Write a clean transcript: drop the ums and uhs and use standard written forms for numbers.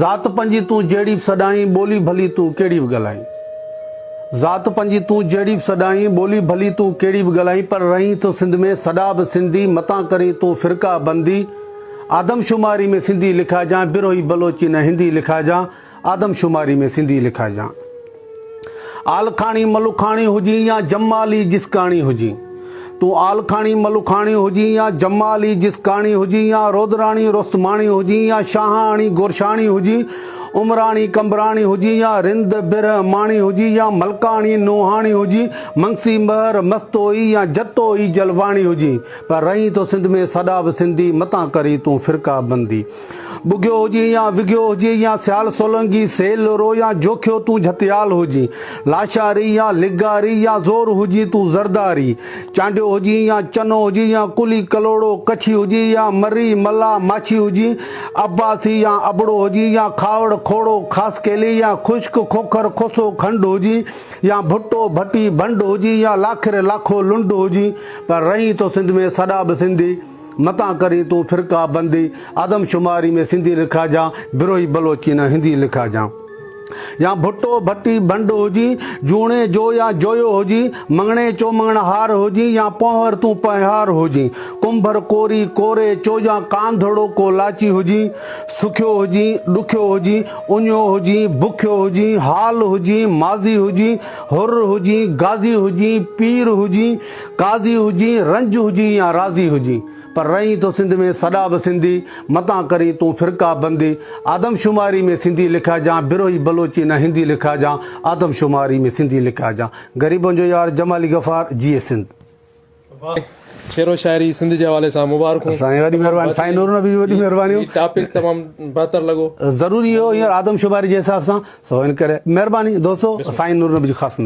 ذات پنهنجي تون جهڙي به سڏائين، ٻولي ڀلي تون ڪهڙي به ڳالهائين. ذات پنهنجي تون جهڙي به سڏائين، ٻولي ڀلي تون ڪهڙي به ڳالهائين، پر رهين ٿو سنڌ ۾، سڏا به سنڌي، متان ڪرين تون فرقه بندي. آدمشماري ۾ سنڌي لکائجان، بروهي بلوچي نه هندي لکائجان، آدمشماري ۾ سنڌي لکائجان. آلکاڻي ملوکاڻي هجين يا جمالي جسڪاڻي هجين. تون آلکاڻي ملوکاڻي هجين يا جمالي جسڪاڻي هجين يا رودراڻي رستماڻي هجين يا شاهاڻي گورشاڻي هجين، عمراڻي قمبراڻي هجين يا رند برهماڻي هجين يا ملڪاڻي نوحاڻي هجين، منگسي مهر مستوئي يا جتوئي جلواڻي هجين، پر رهين ٿو سنڌ ۾ سڏا به سنڌي، متان ڪرين تون فرقه بندي. ٻگهيو هجين يا وگهيو هجين يا سيال سولنگي سيل رو يا جوکيو تون جهتيال هجين لاشاري يا لغاري يا زور هجين تون زرداري چانڊيو هجين يا چنو هجين يا ڪلي ڪلهوڙو ڪڇي هجين يا مري ملاح ماڇي هجين عباسي يا ابڙو هجين يا کاوڙ کوڙو خاصخيلي يا خشڪ کوکر کوسو کنڊ هجين يا ڀٽو ڀٽي ڀنڊ هجين يا لاکر لاکو لنڊ هجين پر رهين ٿو سنڌ ۾ سڏا به سنڌي. متان ڪرين تون فرقه بندي، آدمشماري ۾ سنڌي لکاجان، بروهي بلوچي نه هندي لکاجان. يا ڀٽو ڀٽي ڀنڊ هجين، جوڻي جو يا جويو هجين، مڱڻي چو مڱڻهار هجين يا پنهور تون پنهيار هجين، ڪنڀر ڪوري ڪوري چو يا ڪانڌڙو ڪولاچي هجين، سکيو هجين، ڏکيو هجين، اڃيو هجين، بکيو هجين، حال هجين، ماضي هجين، حر هجين، غازي هجين، پير هجين، قاضي هجين، رنج هجين يا راضي هجين، پر رهين ٿو سنڌ ۾ سڏا به سنڌي، متان ڪرين تون فرقه بندي، آدمشماري ۾ سنڌي لکائجان، بروهي بلوچي نه هندي لکائجان، آدمشماري ۾ سنڌي لکائجان. غريبن جو يار جمالي غفار، جيئي سنڌ. واھ شعر و شاعري سنڌ جي حوالي سان مبارڪون. سائين وڏي مهرباني سائين نور نبي جي وڏي مهربانيون. هي ٽاپڪ تمام بهتر لڳو. ضروري هو هينئر آدمشماري جي حساب سان سو ان ڪري مهرباني دوستو سائين نور نبي جي خاص.